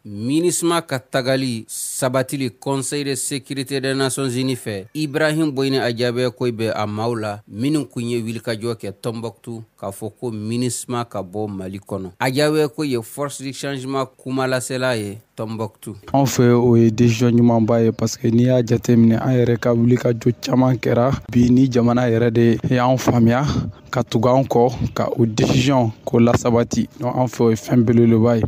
MINUSMA ka tagali sabatili Conseil de sécurité des Nations Unies fɛ, Ibrahim Boyini Ajabe ko bɛ a maaw la minnu kun ye wulikajɔ kɛ Tombouctou k'a fɔ ko MINUSMA ka bɔ Mali kɔnɔ. Ajabe ko ye Force du changement kumalasela ye Tombouctou. Anw fɛ, o ye décision ɲumanba ye, parce que n'i y'a jateminɛ, an yɛrɛ ka wulikajɔ caman kɛra. Bi ni jamana yɛrɛ de y'an faamuya ka tugu an kɔ ka o décision k'o lasabati, donc an fɛ, o ye fɛn belebeleba ye.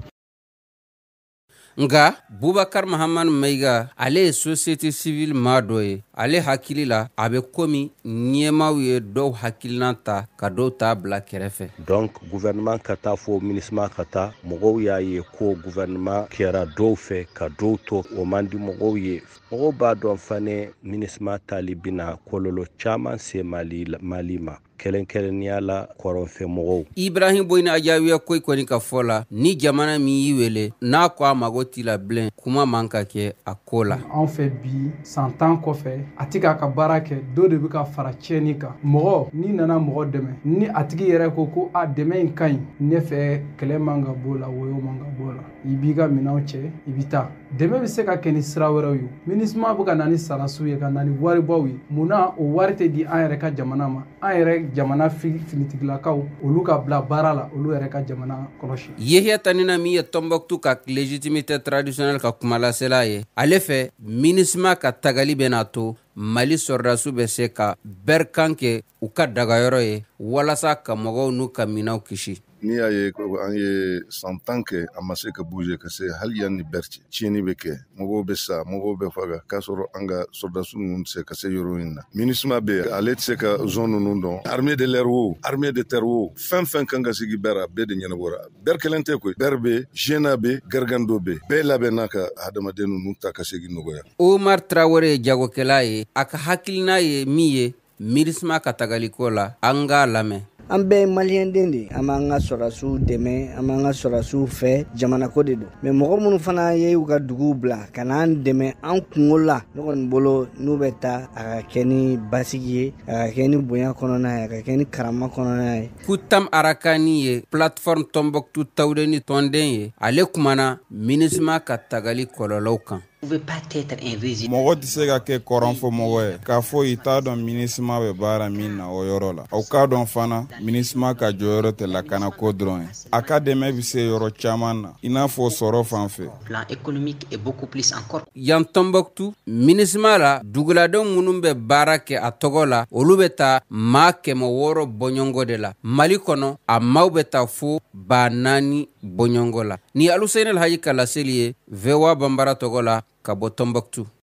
Nka Bubakar Mahamani Mayiga, ale ye société civile maa dɔ ye. Ale hakili la, a bɛ komi ɲɛmaw ye dɔw hakilina ta ka dɔw ta bila kɛrɛfɛ. Donc gouvernement ka taa fo MINUSMA ka taa, mɔgɔw y'a ye ko gouvernement kɛra dɔw fɛ ka dɔw to, o man di mɔgɔw ye. Mɔgɔw b'a dɔn fane MINUSMA tali bɛna kɔlɔlɔ caman se Mali ma, kɛrɛnkɛrɛnnenya la kɔrɔnfɛ mɔgɔw. Ibrahim Boyini Ajawiya koyi kɔni ka fɔ la, ni jamana min y'i wele n'a ko a mago t'i la bilen, kuma man ka kɛ a ko la. Anw fɛ bi, san 10 kɔfɛ, a ti k'a ka baara kɛ, dɔ de bɛ ka fara tiɲɛni kan. Mɔgɔ n'i nana mɔgɔ dɛmɛ, ni a tigi yɛrɛ ko ko a dɛmɛ in ka ɲi, ne fɛ, kɛlɛ man ka b'o la, woyo man ka b'o la, i b'i ka minɛnw cɛ, i bɛ taa. Dɛmɛ bɛ se ka kɛ ni sira wɛrɛw ye. MINUSMA bɛ ka na ni sarasiw ye, ka na ni waribaw ye. Munna o wari tɛ di an yɛrɛ ka jamana ma, an yɛrɛ jamana finitigilakaw, olu ka bila baara la, olu yɛrɛ ka jamana kɔlɔsi? Yehiya Tanina min ye Tombouctou ka légitimité traditionnelle ka kumalasela ye, ale fɛ, MINUSMA ka tagali bɛna to Mali sɔrɔdasiw bɛ se ka bɛrikan kɛ u ka dagayɔrɔ ye walasa ka mɔgɔw n'u ka minɛnw kisi. N'i y'a ye an ye san 10 kɛ, a ma se ka bouger ka se hali yan ni Ber cɛ, tiɲɛni bɛ kɛ, mɔgɔw bɛ sa, mɔgɔw bɛ faga, k'a sɔrɔ an ka sɔrɔdasiw ninnu tɛ se ka se yɔrɔ in na. MINUSMA bɛ yen, ale tɛ se ka zone ninnu dɔn. Armée de l'air o, armée de terre o, fɛn fɛn kan ka sigi Ber, a bɛɛ de ɲɛnabɔra. Ber kelen tɛ koyi, Ber bɛ, Jena bɛ, Gargando bɛ, bɛɛ labɛnna ka hadamaden ninnu ta ka segin nɔgɔya. Omar Traoré ye jagokɛla ye. A ka hakilina ye min ye MINUSMA ka tagaliko la, an k'a lamɛn. An bɛɛ ye maliyɛnden de ye. An b'an ka sɔrɔdasiw dɛmɛ, an b'an ka sɔrɔdasiw fɛ, jamana ko de don. Mais mɔgɔ minnu fana ye u ka duguw bila ka n'an dɛmɛ an kungo la, ne kɔni bolo, n'u bɛ taa, a ka kɛ ni basigi ye, a ka kɛ ni bonya kɔnɔna ye, a ka kɛ ni karama kɔnɔna ye. Kutam Arakani ye plateforme Tombouctou Tawudeni tɔnden ye. Ale kumana MINUSMA ka tagali kɔlɔlɔw kan. Mɔgɔ tɛ se ka kɛ kɔrɔnfɔmɔgɔ ye k'a fɔ i t'a dɔn MINUSMA bɛ baara min na o yɔrɔ la. Aw k'a dɔn fana, MINUSMA ka jɔyɔrɔ tɛ lakanako dɔrɔn ye. A ka dɛmɛ bɛ se yɔrɔ caman na, i n'a fɔ sɔrɔ fan fɛ. Yan Tombouctou, MINUSMA la duguladenw minnu bɛ baara kɛ a tɔgɔ la, olu bɛ taa maa 600 bɔɲɔgɔnko de la. Mali kɔnɔ, a maaw bɛ taa fo 4000 bɔɲɔgɔnko la. Ni Aluseni Alhaji ka laseli ye VOA Banbara tɔgɔ la ka bɔ Tombouctou.